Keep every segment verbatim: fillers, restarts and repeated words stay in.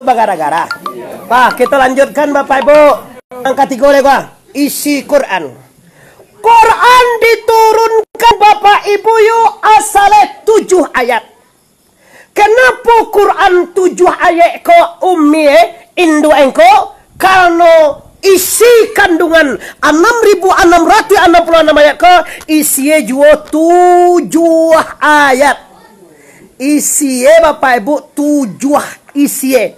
bagara-gara. Nah, kita lanjutkan, Bapak Ibu. Yang katigo lagi, isi Quran. Quran diturunkan, Bapak Ibu, yo, asalnya tujuh ayat. Kenapo Quran tujuh ayat ko, Umi, eh, induak engko? Karano isi kandungan anam ribu anam ratus anam puluh anam ayat ko, isie juo tujuah ayat. Isie, Bapak Ibu, tujuah isie.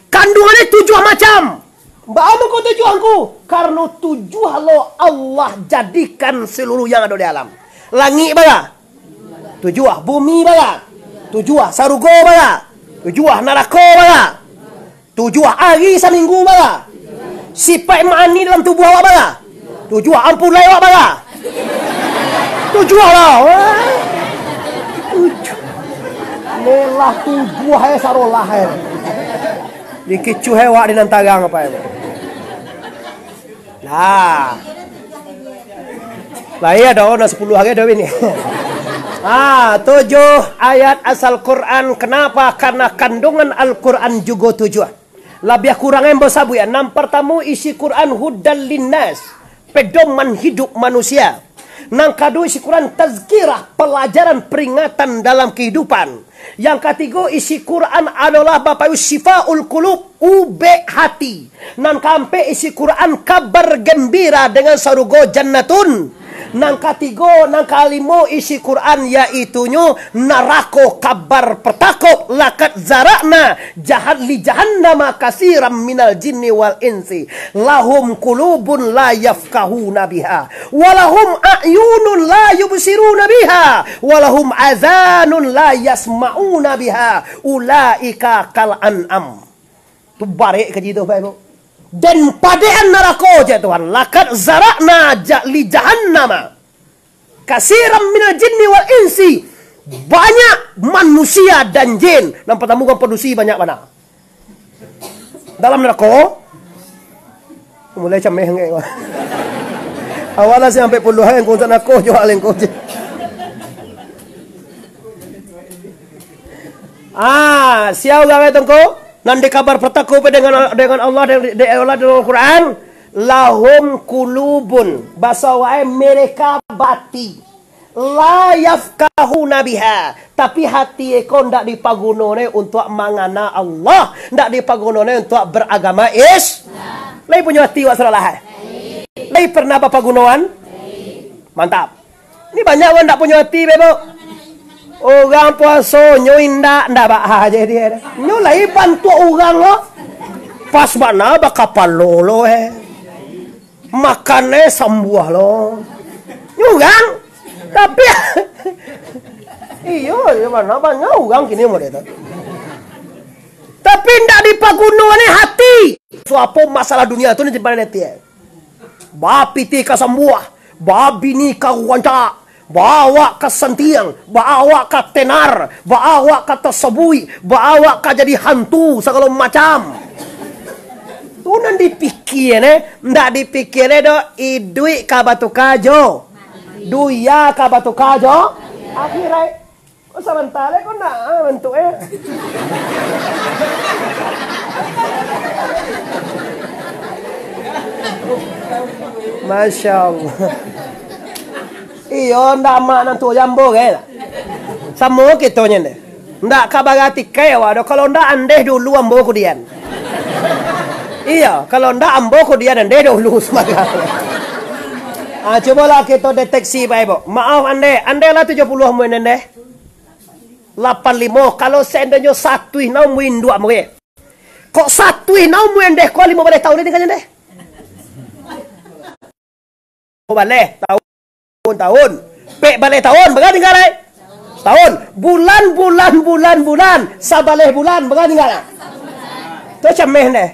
Kandungannyo tujuah macam. Baa mangko tujuah ngku? Karano tujuah lo Allah jadikan seluruh yang ado di alam. Langik bara? Tujuah. Bumi bara? Tujuah. Sarugo bara? Tujuah. Narako bara? Tujuah. Ari saminggu bara? Sipaik maani dalam tubuah awak bara? Tujuah. Ampulai awak bara? Tujuah lah. Wah. Tujuah. Melah tujuah, eh, sarolah, eh. Dikicuah awak di nan tarang apo, eh. Nah. Lai ado, nak sapuluah hari ado bini. Ah, tujuah ayat asal Quran. Kenapa? Karena kandungan Al-Quran jugo tujuah. Labiah kurang ambo sabuik. Nan partamo, isi Quran hudan linnas, pedoman hidup manusia. Nan kaduo, isi Quran tazkirah, pelajaran peringatan dalam kehidupan. Yang katigo, isi Quran adolah, Bapak Ibu, syifaul qulub, ubek hati. Nan kaampek, isi Quran kabar gembira dengan sarugo jannatun. Nan katigo, nan kalimo, isi Quran yaitunyo narako kabar patakok, laqad zara'na jahat li jahannama kasiram minal jinni wal insi. Lahum qulubun la yafqahuna biha. Walahum a'yunun la yubsiruna biha. Walahum azanun la yasma'una biha. Ulaika kal an'am. Tu barek kaji tu, Bapak Ibu. Dan padean narako, cek Tuhan. Laqad zara'na ja-, li jahannama kasiram minal jinni wal insi. Banyak manusia dan jin. Nan partamo, urang padusi banyak bana. Dalam narako. Mulai cameh angek ko. Awak lah sampai puluah, eh, angku tak nako jual angku je. Ah, sia urang itu, angku? Nan dikabar patakok dengan, dengan Allah, dari, dari Allah dalam Al-Quran, lahum qulubun, baso awak, eh, mereka bati. La yafqahuna biha, tapi hati iko ndak dipagunonyo untuak mangana Allah, ndak dipagunonyo untuak beragama Islam. Lai punyo hati wak sarolah, eh? Lai pernah bapagunoan? Mantap. Ni banyak urang ndak punyo hati, Bebo. Urang puasonyo indak, ndak baa je dia. Nyo lai bantuak urang lo. Pas bana bakapalo lo, eh. Makan, eh, sambuah lo. Nyo urang. Tapi, iyo, di mano banyak urang kini model tu. Tapi ndak dipaguno ni hati. Suapo masalah dunia tu ni di mano hati, eh? Bapitih ka sambuah, babini ka rancak, baawak ka santiang, baawak ka tenar, baawak ka tasabuik, baawak ka jadi hantu, sagalo macam. Tu nan dipikia, eh? Ndak dipikia, eh, doh, iduik ka batuka jo, dunia ka batuka jo, akhirat. Ko sabanta lai ko nak, ah, bantuak, eh. Masya Allah. Iyo, ndak amak nan tuo jo ambo, kan? Samo kito nyo ndeh. Ndak ka baratikai awak doh, kalau ndak andeh dulu ambo kudian. Iyo, kalau ndak ambo kudian andeh dulu samangnyo. Ah, cubolah kito deteksi, Bapak Ibu. Maaf, andeh. Andeh lah tujuah puluah umua andeh. Lapan limo, kalau seandainyo satuih na umua induak mungkin. Kok satuih na umua andeh ko limo baleh taun ni kan, andeh? Kok baleh taun, taun. Pek baleh taun, bara tingga lai? Taun. Bulan, bulan, bulan, bulan. Sabaleh bulan, bara tingga lai? Tu cameh andeh.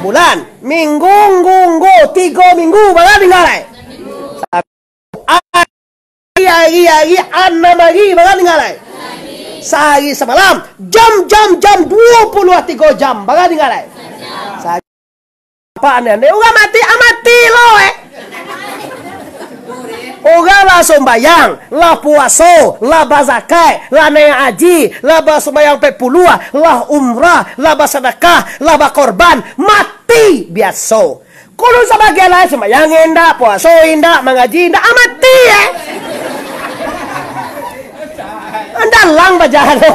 Bulan. Minggu, nggu, nggu. Tigo minggu, bara tingga lai? Ari, ari, ari, anam ari, bara tingga lai? Sahari samalam, jam, jam, jam, duo puluah tigo jam, bara tingga lai? Sahari. Apo andeh, andeh? Urang mati, ah, mati lo, eh. Urang lah sumbayang, lah puaso, lah bazakaik, lah naiak haji, lah basumbayang ampek puluah, lah umrah, lah basadakah, lah bakorban, mati biaso. Kalau sabagian lain sumbayang indak, puaso indak, mangaji indak, ah, mati, eh. Andalang bajalan tu.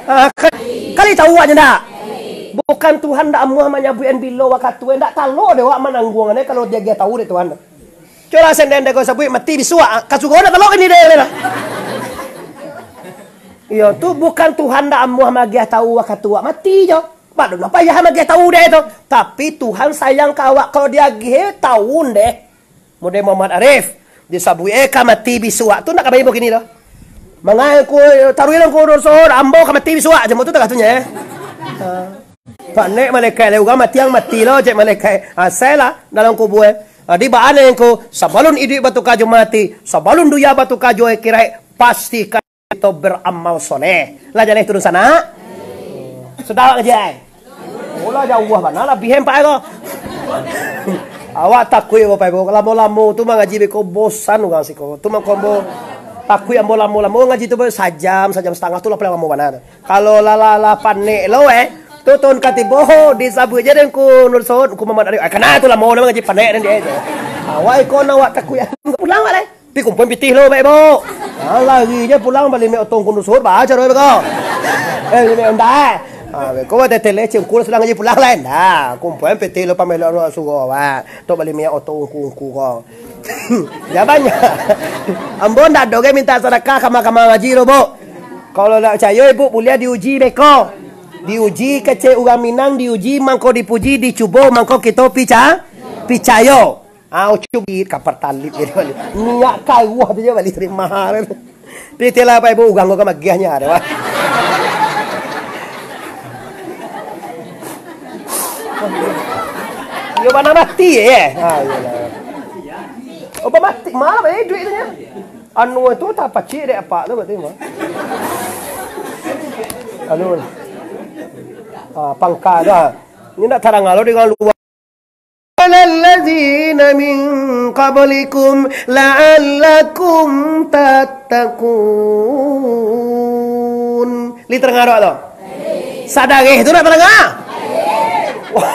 Ah, ka-, kali tahu aja ndak? Bukan Tuhan ndak amuah manyabuikan bilo wakatu, eh, ndak talok dek awak manangguang, eh, kalau diagiah tahu dek Tuhan. Colah senden dek kau sabuik mati bisuak, ah, ka suruga ndak talok kini dek lah. Iyo, tu bukan Tuhan ndak amuah magiah tahu wakatu awak mati jo. Bak dulu payah magiah tahu dek tu. Tapi Tuhan sayang ka awak, kalau diagiah tahu deh. Model Muhammad Arif, disabuik, eh, ka mati bisuak tu ndak ka main kini doh. Mangai ku, taruih dalam kubua doso, ambo ka mati bisuak, jam tu tagah tu nyo, eh. Ha. Panek malaikat, lai urang mati ang mati lo, cek malaikat. Asai lah dalam kubua, eh. Ha, di baa nyo ko, sabalun iduik batuka jo mati, sabalun dunia batuka jo akhirat, pastikan kito baramal soleh. Lah jaleh tu dunsanak? Sudah awak ngaji ai? Olah jauah bana lah, bihen pak ko. Awak takuik Bapak Ibu, lamo-lamo tu mangaji beko bosan urang siko. Tu mangko ambo takuik ambo lamo-lamo ngaji tu sajam, sajam satangah tu lah paling lamo bana tu. Kalau lah, lah, lah panek lo, eh, tu tahun katibo, ho, disabuik je deh ku Nur Saud, ku Muhammad Arif. Ah, kana tu lamo lah mangaji panek deh dia. Awak iko nak awak takuik. Pulang awak lai. Pi kumpuan pitih lo, baik, Bo. Ah, lari je pulang bali mek otong kundu suhut, baca doa beko. Eh, bali mek onda, eh. Ah, beko, tete leceh, kul sudah ngaji pulang lain. Dah, kumpuan pitih lo pamelok ruang suruh, wak. Tok bali mek otong ungku-ungku ko. Ya, banyak. Ambo ndak doge minta sadakah kama-kama ngaji lo, Bo. Kalau ndak picayo, ibu buliah diuji beko. Diuji kecek urang Minang, diuji mangko dipuji, dicubo mangko kito pica-, picayo. Ah, ucup bit ka Pertalite je bali. Minyak karuah tu je bali, tarimo mahal. Pitilah, Bapak Ibu, urang ko ka magiahnyo ado, wak. Iyo, bana mati, eh. Ah, iyolah. Oh, bamati, malah, eh, duit tu nyo. Anu tu tapacik dek apak tu, berarti mah. Anu. Ah, pangka tu, ah. Ini ndak tarang lo dengan luar. Alalladzina min qablikum la'allakum tattaqun. Li tarang awak tu? Sadareh tu nak tarang? Wah-,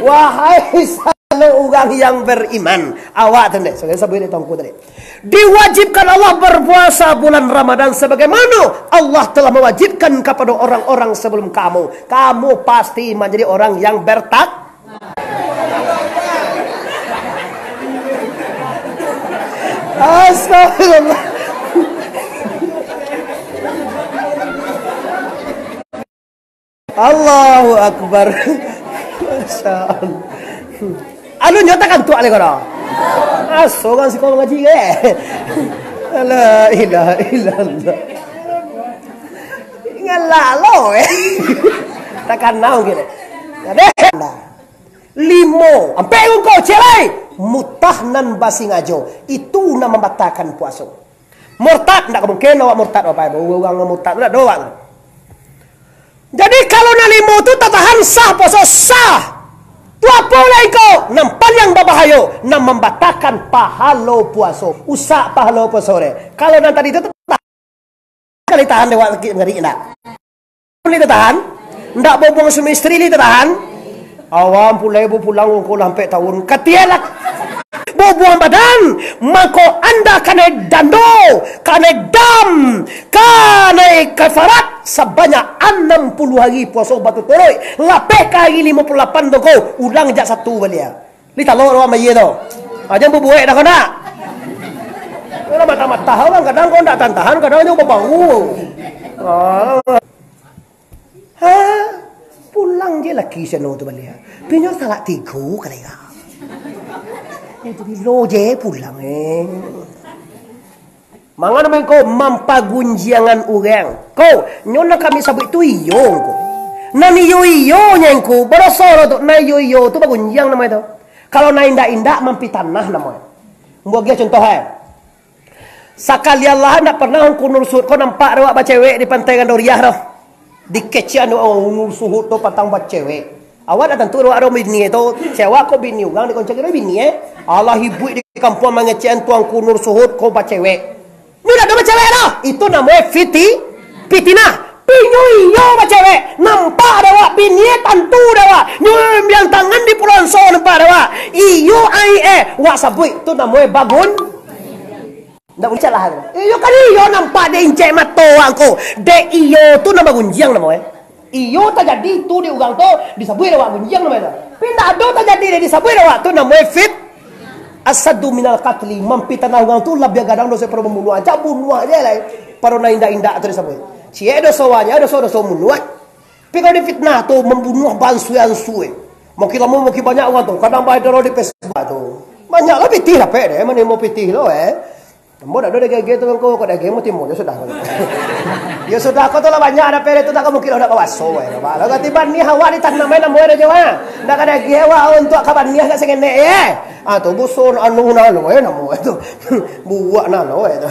wahai salo urang yang beriman, awak tu ndeh, sabuik dek tongku tadi. Diwajibkan Allah berpuasa bulan Ramadan sebagaimana Allah telah mewajibkan kepada orang-orang sebelum kamu. Kamu pasti menjadi orang yang bertak-, Astagfirullah. Allahu Akbar. Masya Allah. Alun nyo takantuak lai ko doh. Aso urang siko mangaji ke? La ilaha illallah. Ngalak lo, eh. Takanau gitu. Ada. Limo, ampek ungko, ciek lai. Mutah nan basingajo, itu nan mambatalkan puaso. Murtad, ndak mungkin awak murtad, Bapak Ibu. Urang murtad tu ndak ado awak tu. Jadi, kalau nan limo tu tatahan, sah puaso, sah. Tu apo lai ko? Nan paliang babahayo, nan mambatalkan pahalo puaso. Usak pahalo puaso deh. Kalau nan tadi tu tatahan, kali tahan dek awak sakik manggarik ndak? Lai tatahan? Ndak babuang suami isteri lai tatahan? Awak pulai bapulang ungko lah ampek tahun. Katialah. Babuang badan, mangko anda kanai dando, kanai dam, kanai kafarat sabanyak anam puluah hari puaso batuturuik. Lapeh ka hari limo puluah lapan tu ko, ulang jak satu baliak. Ni talok urang bayia tu. Ah, jan babuek dah kau nak. Kalau matah-matah urang kadang kau ndak tahan-tahan, kadang nyo babaru. Ah. Ha? Pulang je laki sano tu baliak. Pinyo salak tigo kali ka. Itu bilo je pulang, eh. Mangan mangko mampagunjiangan urang. Ko, nyo nan kami sabuik tu iyo ko. Nan iyo-iyo-nyo ko, badoso lo tu, nan iyo-iyo tu bagunjiang namo itu. Kalau nan indak-indak mampitanah namo. Ambo agiah contoh, eh. Sakalian lah ndak pernah Ungku Nur Suhut ko nampak dek awak bacewek di Pantai Gandoriah tu. Dikecekan dek Ungku Nur Suhut tu patang bacewek. Awak dak tantu awak ado bini tu. Si awak ko bini urang, dikonco kiro bini, eh. Alah ibuik di kampuang mangecek Tuanku Nur Suhud ko bacewek. Nyo dak ado bacewek doh. Itu namonyo fiti-, fitinah. Pinyo iyo bacewek. Nampak dek awak, bini tantu dek awak. Nyo biang tangan di puluhan so nampak dek awak. Iyo ai eh, wak sabuik. Itu namonyo bagun-, Ndak buliah salah tu. Iyo kan iyo nampak dek incek mato wak ko. Dek iyo tu nan bagunjiang namo eh. Iyo tajadi tu di urang tu, disabuik dek wak gunjiang namo tu. Tapi ndak ado tajadi dek disabuik dek wak tu namo eh fit. Asaddu minal qatli, mampitanah urang tu labiah gadang doso pado mambunuah. Cak bunuah je lah. Pado nan indak-indak tu disabuik. Ciek doso wanya, doso-doso mambunuah. Tapi kalau difitnah tu, mambunuah baansue-ansue. Makin lamo makin banyak urang tu. Kadang baedar di Facebook tu. Banyak lah pitih lah pek deh, manimo pitih lo eh. Ambo dak ado daging tu ko, kok daging mo timbul, yo sudah ko. Yo sudah ko tu lah banyak ado pere tu, tak ka mungkin dak ka baso, eh. Kalau ganti baniah awak di tanah main namo ado jo, ah. Dak ka daging awak untuak ka baniah ka sangenek, eh. Ah, tu buson anu nano, eh, namo tu. Buak nano, eh, tu.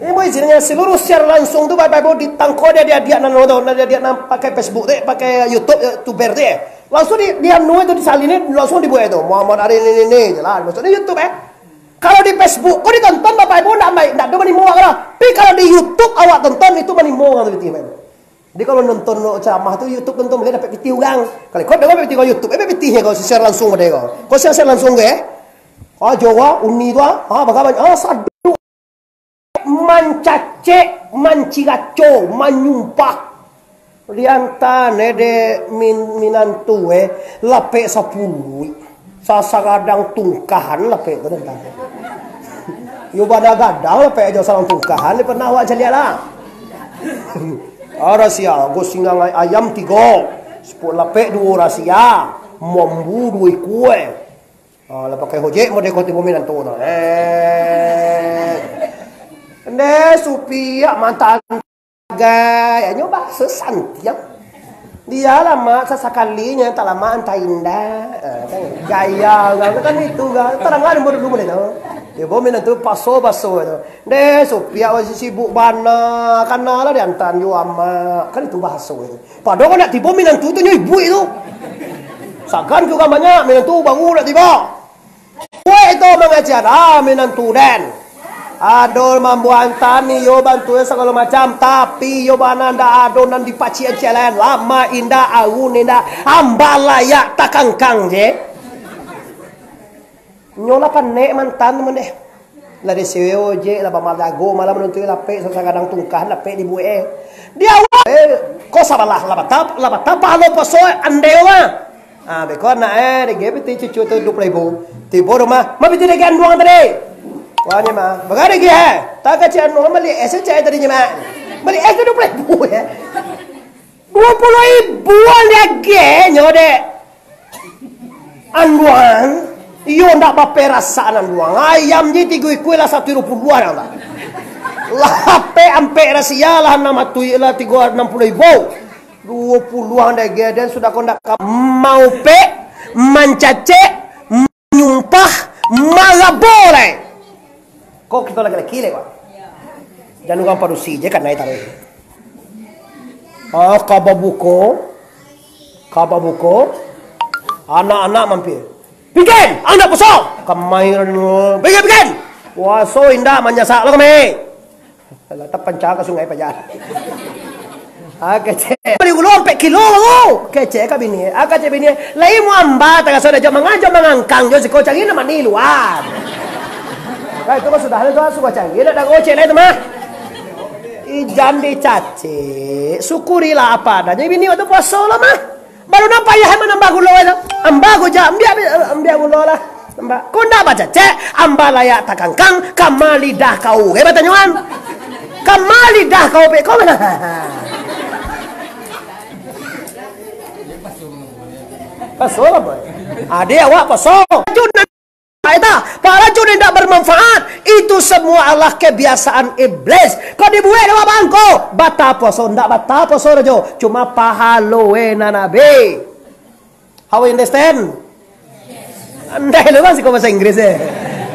Ini boy, isinya seluruh siar langsung tu, bapak ibu ditangkok dia, dia, dia nano tu, dia, dia nan pakai Facebook tu, pakai YouTube, YouTuber tu, eh. Langsung di, di anu tu, disalin ni, langsung dibuat tu. Muhammad Ari ni, ni, ni, je lah. Maksudnya YouTube, eh. Kalau di Facebook, kau ditonton bapak ibu ndak baik, ndak ado manimo awak lah. Tapi kalau di YouTube awak tonton, itu manimo urang tu pitih, bapak ibu. Jadi kalau nonton ceramah tu, YouTube tonton, boleh dapek pitih urang. Kalau kau dak dapek pitih kau YouTube, eh, dapek pitih kau share langsung pada kau. Kau share, share langsung ke, eh? Ah, Jawa, Uni tu, ah, ah, bagaban, ah, sadu. Mancacek, manciraco, manyumpah. Diantan, eh, dek min-, minantu, eh, lapek sapuluh. Sasagadang tungkahan lapek tu diantan. Yo bana gadang lapek jo salang tungkahan, di pernah awak caliak lah. Ah, rasia, go singgang ay-, ayam tigo, siput lapek duo rasia, mambu duo ikua. Ah, lah pakai hojek model ko tibo minantu tu. Eh. Ndeh, supiak mantan Gai, nyo baso santiang. Dia lamak sasakali, nyo tak lamak antah indah. Ah, kan gaya urang tu kan itu, kan. Tarangan umur dulu boleh tu. Tibo minantu paso baso tu. Deh, supiak masih sibuk bana, kana lah diantan jo amak. Kan itu baso tu. Padahal kok nak tibo minantu tu nyo ibuik tu. Sagan tu kan banyak, minantu baru nak tibo. Kuek tu mangajian, ah, minantu den. Ado mambuantan iyo bantuan sagalo macam, tapi iyo bana ndak ado nan dipacik-acik lain. Lama indak, aun indak, ambalayak takangkang je. Nyo lah panek mantan tu mandeh. Lah disewa ojek, lah bamalago, malah manuntuik lapek, sasagadang tungkahan lapek dibuek, eh. Di awak, eh, ko sabalah, lah bata, lah bata pahalo puaso andeh mah. Ah, beko anak, eh, daging pitih cucu tu duo puluah ribu. Tibo rumah, ma pitih daging anduang tadi? Wah, nyo mah. Bagai daging, eh? Tak kacik anduang, bali es cek tadi nyo mah. Bali es tu duo puluah ribu, eh. Duo puluah ribu daging nyo, dek. Anduang, iyo ndak baperasaan anduang. Ayam je tigo ikua lah satu duo puluah lah. Lah ampek, ampek rasia lah anam atuik lah tigo anam puluah ribu. Duo puluah daging den sudah kau ndak ka-, maupek, mancacek, manyumpah, marabo lai. Kok kito laki-laki lai, Pak? Jan urang padusi je kanai taruih. Ah, ka babuko, ka babuko, anak-anak mampir. Pikin, anak puso. Kamai, pikin, pikin. Puaso indak manyasak lo kami. Lah tapanca ka sungai paja. Ah, kecek. Bali gulo ampek kilo baru. Kecek ka bini. Ah, kecek bini. Lai mu amba taraso dah jo mangan, jo mangangkang jo siko cari nan mani luar. Nah, itu mah sudah lah tu, sudah cari dah, dah gocek lah itu mah. Ijan dicacik, syukurilah apa adanya. Bini waktu puaso lah mah. Baru nan payah manambah gulo tu. Amba ko ja, ambiak, ambiak gulo lah. Amba, ko ndak bacacek, amba layak takangkang, kama lidah kau. Oke, batanyoan. Kama lidah kau, pek kau mana? Paso lah, boy. Ade awak paso. Itu, Pak Racun indak bermanfaat. Itu semua adalah kebiasaan iblis. Kau dibuek dek awak bangko, bata puaso, ndak bata puaso rajo. Cuma pahalo eh nan abih. How you understand? Andai lu masih kau bahasa Inggris eh.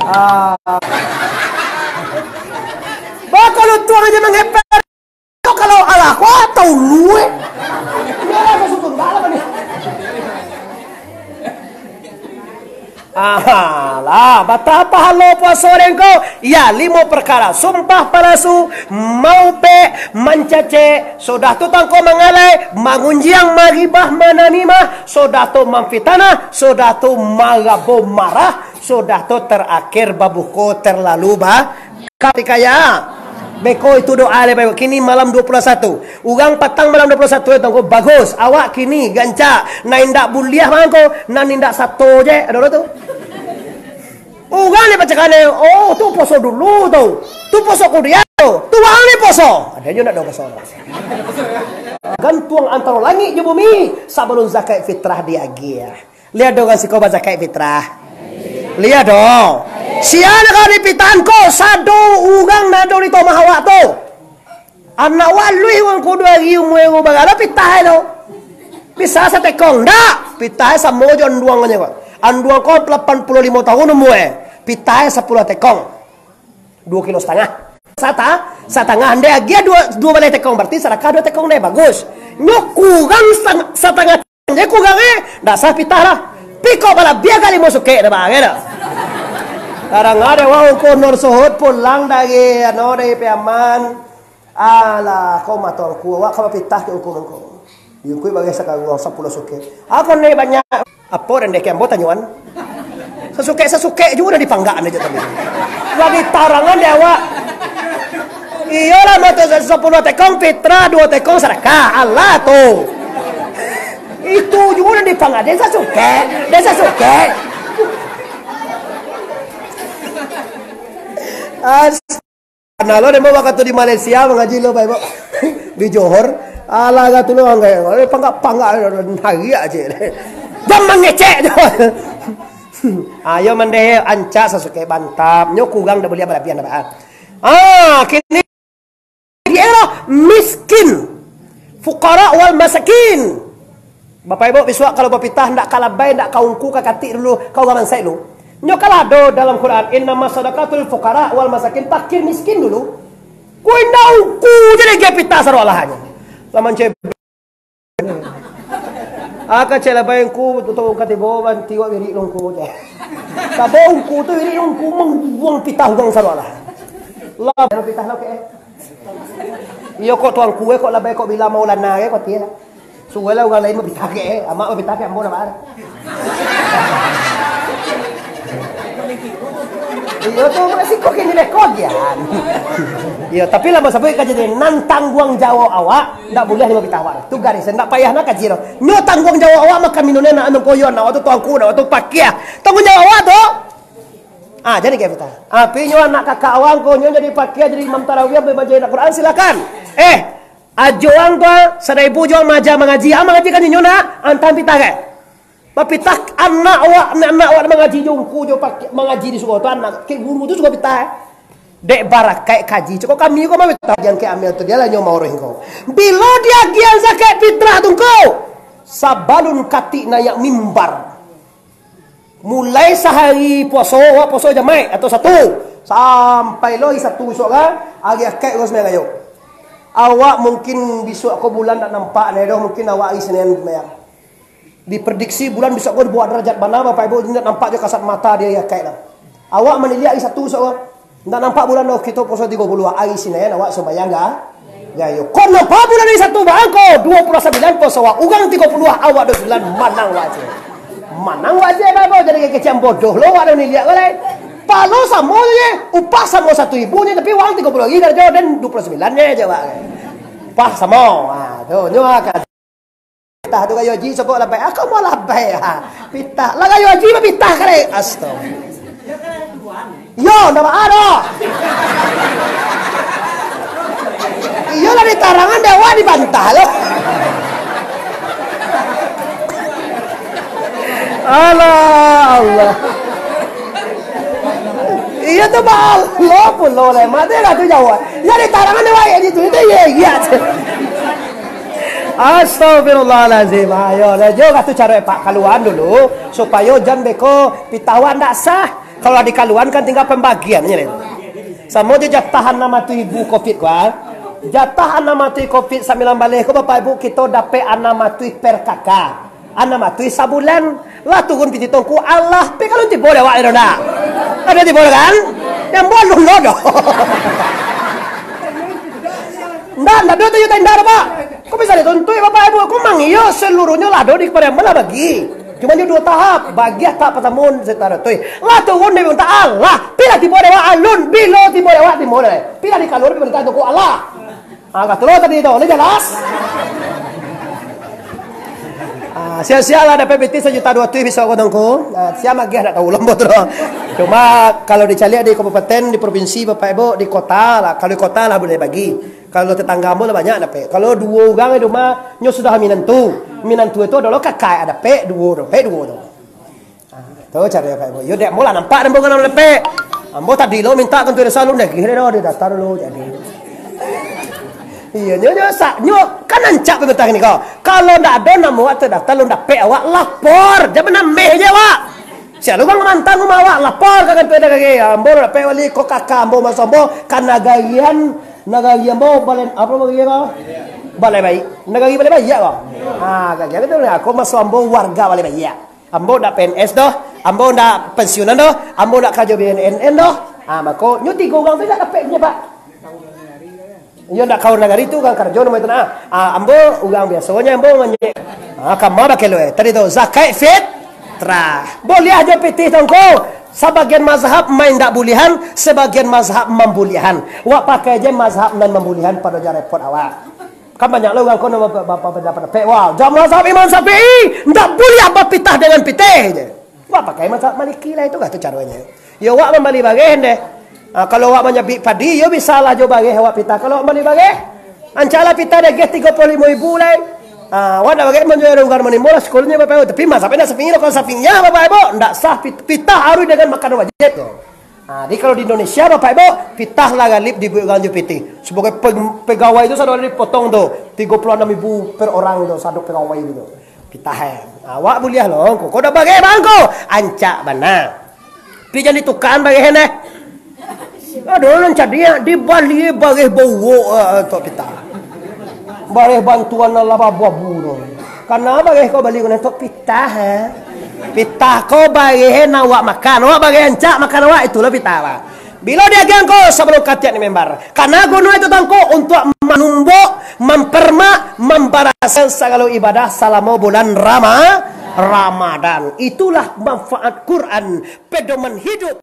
Ah. Bah, kalau tuang aja mengepet. Kau kalau alah, kau tahu lu eh. Biarlah kau sukun, bah, apa nih? Alah, batapa halo puaso den ko? Ya, limo parkara: sumpah palasu, maupek, mancacek, sudah tu tangko mangalai, mangunjiang, magibah, manamimah, sudah tu mamfitanah, sudah tu marabo marah, sudah tu tarakhir babuko terlalu ba-, katikaya. Beko itu doa lai, baik. Kini malam dua puluh satu. Urang patang malam dua puluh satu itu ko bagus. Awak kini gancak. Nan indak buliah mangko, nan indak sato je. Ado tu. Urang ni pacakane, "Oh, tu puaso dulu tu. Tu puaso kudiah tu. Tu urang ni puaso." Ado je nak ado puaso. Gantuang antaro langik jo bumi sabalun zakat fitrah diagiah. Liek do urang siko bazakat fitrah. Liek do. Sia nan ka dipitahan ko, sado urang nan ado di rumah awak tu. Anak waluih urang ko duo ari umua ko, bagalo pitah tu. Bisa satekong, ndak? Pitah samo jo anduangnyo ko. Anduang ko lapan puluah limo tahun umua. Pitah sapuluah tekong. Duo kilo satangah. Sata-, satangah, andai agiah duo, duo baleh tekong, bararti sadakah duo tekong deh, bagus. Nyo kurang satang-, satangah. Jadi kurang, eh, ndak sah pitah lah. Piko balabiah ka limo sukek dah, bang, eh, dah. Kadang ado wah ungku Nur Suhud pulang dari, anu, dari Piaman. Alah, ko mato angku, awak ka bapitah ka ungku mangko. Ungku bagi sakaruang sapuluah sukek. Ako ni banyak. Apo den dek ambo tanyoan? Sasukek-sasukek juo dah dipanggak ane jo tadi. Lah ditarangan dek awak. Iyolah, mato sapuluah tekong fitrah, duo tekong sadakah. Alah tu. Itu juo nan dipangaden sasukek, den sasukek. As-, nah, lo demo wakatu di Malaysia mangaji lo, baik, Bok. Di Johor. Alah, agak tu lo, anggai. Pangga-pangga, hari aja. Jam mangecek je. Ayo mandeh, ancak sasukek bantap. Nyo kurang dah boleh balabihan dah, Pak. Ah, kini Di era miskin, fuqara wal masakin. Bapak Ibu, bisuak kalau bapitah, ndak ka labai, ndak ka ungku, ka katik dulu, ka urang bansaik dulu. Nyo kan lah ado dalam Quran, "Innama sadaqatul fuqara wal masakin," fakir miskin dulu. Kau indak ungku je lagi pitah sarolah nyo. Laman cebek. Ah, kacek labai ungku, tu, tu, ka tibo, banti wak wirik lo ungku je. Sabo ungku tu, wirik lo ungku, mambuang pitah urang sarolah. Lah, pitah lo, kek. Iyo, kok tuangku, eh, kok labai, kok bila maulana, eh, kok tiyo. Suruahlah urang lain bapitah, kek, eh. Amak bapitah, kek, ambo nak, Iyo tu, beresiko kini leko gian. Iyo, tapi lah, masabuik ka jadi, nan tangguang jawab awak, ndak buliah nyo pitah awak. Tu garis, ndak payah nak kaji tu. Nyo tangguang jawab awak, makan minumnyo, nak anu koyo, nak waktu tuangku, nak waktu pakiah. Tangguang jawab awak tu. Ah, jadi kaya pitah. Tapi nyo anak kakak awak ko, nyo jadi pakiah, jadi imam tarawih, ampai manjadi anak Quran, silakan. Eh, ajo ang tu, ah, sadaibu jo ang maaja mangaji, ang mangaji kan nyo nak, antang pitah kan? Bapitah anak awak, anak-anak awak mangaji jo ungku jo pakiah, mangaji di surau tu, anak kek guru tu suko pitah, eh. Dek barakaik kaji, cukup kami ko mah pitah, jan kek amil tu, dia lah nyo maureh ko. Bilo diagian zakat fitrah tu ko, sabalun katik naiak mimbar. Mulai sahari puaso, awak puaso jamaik atau satu, sampai lo hari Sabtu bisuak ka, hari Akaik urang sumbayang ayo. Awak mungkin bisuak ko bulan ndak nampak lai doh, mungkin awak hari Senin sumbayang. Diprediksi bulan bisuak ko di bawah darajat bana, Bapak Ibu, indak nampak jo kasat mata di hari Akaik lah. Awak maniliak hari Sabtu bisuak ko, indak nampak bulan doh, kito puaso tigo puluah, hari Senin awak sumbayang ga-, gayo. Kok nampak bulan hari Sabtu, bangko, duo puluah sambilan puaso awak, urang tigo puluah, awak duo puluah sambilan, manang wajib. Manang wajib, Bapak Ibu, jadi kecek bodoh lo, awak dah maniliak ko lai. Palo samo je, upah samo satu ribu je, tapi urang tigo puluah hari karajo, den duo puluah sambilan je, je awak. Upah samo, ha, tu, nyo akan. Pitah tu kayo haji, sokok labai. Ah, kamu labai, ah. Pitah. Lah kayo haji, pitah kali. Astaga. Yo, ndak baa doh. Iyo lah ditarangan dek awak dibantah lo. Alah, Allah. Iyo tu baa lo pulo lah. Mati lah tu jawab. Yo ditarangan dek awak, itu, itu, iyo, iyo. Astagfirullahalazim. Ayo, lah, jo, katu caro Pak kaluan dulu, supayo jan beko pitah awak ndak sah. Kalau lah dikaluan kan tinggal pambagian je. Samo jo jatah anam ratuih ribu covid ko, ah. Jatah anam ratuih covid sambilan baleh ko, Bapak Ibu, kito dapek anam ratuih per K K. Anam ratuih sabulan. Lah turun pitih Tuangku, alah, pi kalau tibo dek awak, ado ndak? Ado tibo kan? Nan buat lun lo doh. Ndak, ndak ado tu, ndak ado, Pak. Kok bisa dituntuik, Bapak Ibu? Kok mang iyo seluruhnyo lah ado di kepada ambo lah bagi. Cuma nyo duo tahap. Bagi tahap partamo sejuta ratuih. Lah turun dek minta alah. Pi lah tibo dek awak alun. Bilo tibo dek awak tibo deh. Pi lah dikaluar pi minta Tuangku alah. Ah, katelo tadi tu, ni jelas. Ah, sia-sia lah dapek pitih sajuta duo ratuih bisuak ko Tuangku. Ah, sia magiah ndak tahu lombo tu doh. Cuma kalau dicaliak di kabupaten, di provinsi, Bapak Ibu, di kota lah. Kalau di kota lah buliah bagi. Kalau tetangga ambo lah banyak dapek. Kalau duo urang di rumah, nyo sudah minantu. Minantu itu adalah kakak dapek duo, dapek duo tu. Ah, tu caro Bapak Ibu. Yo dek ambo lah nampak ambo kan dapek. Ambo tadi lo minta kantua desa alun dagih deh doh, daftar dulu jadi. Iyo, nyo, nyo, sa-, nyo kan rancak pemerintah ni ko. Kalau ndak ado namo awak terdaftar, alun dapek awak lapor. Jan manameh je awak. Sia lo urang mantang rumah awak, lapor ka kantua desa. Ambo dapek wali ko kakak ambo maso ambo ka nagarian, nagari ambo Balai, apo nagari ko? Balai Baiak. Nagari Balai Baiak ko. Ha, kagak tu lah. Ko maso ambo warga Balai Baiak. Ambo ndak P N S doh, ambo ndak pensiunan doh, ambo ndak karajo B N N doh. Ah, mako nyo tigo urang tu ndak dapek nyo, Pak. Iyo ndak kaur nagari tu kan karajo namo itu nah. Ah, ambo urang biasonyo ambo manyek. Ah, kama bakeh lo, eh. Tadi tu zakat fitrah. Buliah jo pitih Tuangku. Sabagian mazhab main ndak buliahan, sabagian mazhab mambuliahan. Wak pakai je mazhab nan mambuliahan pado jan repot awak. Kan banyak lah urang ko nan ba-, ba-, ba-, ba-, ba-, wah, jan mazhab Imam Syafi'i, ndak buliah bapitah dengan pitih je. Wah, pakai mazhab Maliki lah itu kah tu caronyo. Yo, awak mambali bareh deh. Ah, kalau awak manyabik padi, yo bisa lah jo bareh awak pitah. Kalau awak mambali bareh, ancak lah pitah dageh tigo puluah limo ribu lai. Ah, awak ndak bareh manjual urang manimo lah sekolahnya Bapak Ibu. Tapi mazhab Imam Syafi'i lah, kalau Syafi'iyah Bapak Ibu, ndak sah pit-, pitah harus dengan makanan wajib tu. Ha, jadi kalau di Indonesia, Bapak Ibu, pitah lah galib dibuek urang jo pitih. Sabagai pe-, pegawai tu sado dipotong tu, tigo puluah anam ribu per orang tu, sado pegawai tu. Pitah, eh. Awak buliah lo, ko, ko dah bagai bang ko. Ancak bana. Pi jan ditukaan bagai, eh. Ado nan cadiak, dibali bagai bauwok, eh, tok pitah. Bareh bantuan nan lah babu-abu tu. Kana bareh ko bali ko nan tok pitah, eh. Pitah ko bareh nan awak makan. Awak bareh ancak makan awak, itulah pitah, Pak. Bilo diagiah ko sabalun katiak di mimbar. Kana guno itu Tuangku untuak manumbuk, mampermak, mambarasiahan sagalo ibadah salamo bulan Rama-, Ramadan. Itulah manfaat Quran, pedoman hidup.